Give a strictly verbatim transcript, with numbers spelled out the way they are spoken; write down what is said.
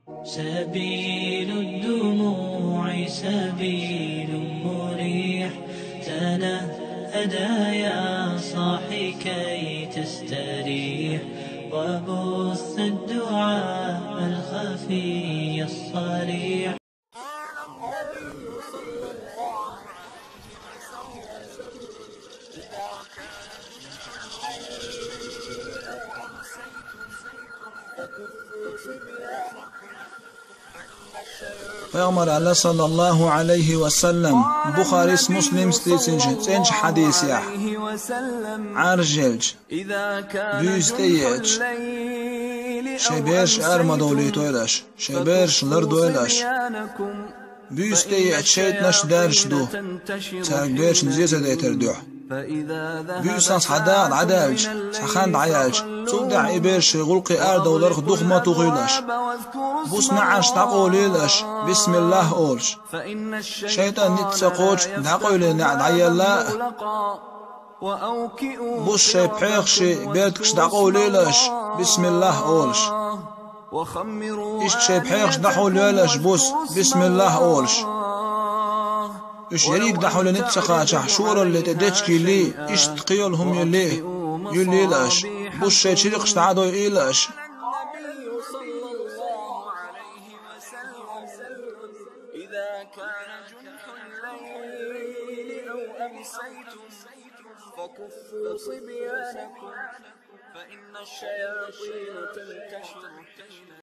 سبيل الدموع سبيل مريح، تنهدى يا صاحي كي تستريح، وبث الدعاء الخفي الصريح. Пайхамара аьлла, саллаллаху Ӏалайхи ва саллам, Бухарис, Муслимс дийцинчу цӀеначу хьадисехь: Ӏаржъелча, буьйса тӀееача, шайн бераш ара ма довлийтойла аша, шайн бераш лардойла аша. Буьйса тӀееача шайтӀанаш даьржаш ду, цаьрга берашна зе ца дайтар дуьхьа. Буьйсанна цхьа дакъа дӀадаьлча, цхьа хан дӀаяьлча, цул тӀаьхьа и бераш шайн гӀуллакхе арадовларх дух ма тухийла аша. Буса неӀарш дӀакъовлийла аша, бисмиллахӀ олуш. ШайтӀан ницкъ ца кхочу дӀакъовлина неӀ дӀаелла а. Буса шайн пхьегӀаший, беркаташ дӀакъовлийла аша, бисмиллахӀ олуш. Иштта шайн пхьегӀаш дӀахьулйойла аша буса, бисмиллахӀ олуш. Уьш ерриг дӀахьулйина ницкъ ца кхачахь, шоралле тӀе дечка йиллий, иштта кхин йолу хӀума йиллий, юьллийла аша. Буса шайн чиркхаш дӀа а дойийла аша. إذا كان جنح الليل أو أمسيتم فكفوا صبيانكم، فإن الشياطين تنتشر.